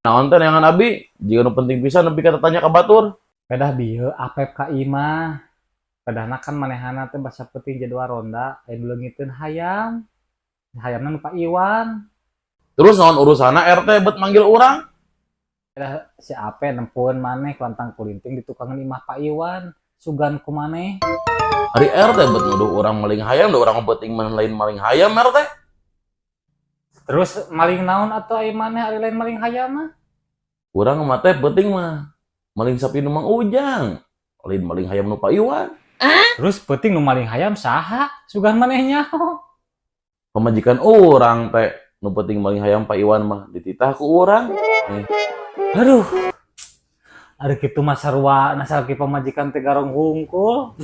Naon teh neangan abi? Jiga nu penting pisan nepi ka tanya ka batur. Pedah bieu Apep ka imah. Pedahna kan manehana teh basa penting jadwal ronda, aya nu leungiteun hayam. Hayamna nu Pak Iwan. Terus naon urusanna RT bet manggil urang? Pedah si Apep nempoeun maneh kelantang kulinting di tukangan imah Pak Iwan. Sugan ku maneh. Ari RT bet nuduh urang maling hayam, da urang mah peuting mah lain maling hayam, RT. Terus maling naon atuh ai maneh, ari lain maling hayam mah? Urang mah teh peuting mah maling sapi nu Mang Ujang. Lain maling hayam nu Pak Iwan. Terus peuting nu maling hayam saha? Sugan maneh nyaho. Pamajikan urang teh nu peuting maling hayam Pak Iwan mah, dititah ku urang. Aduh. Ari kitu mah sarua salaki pamajikan teh garong hungkul.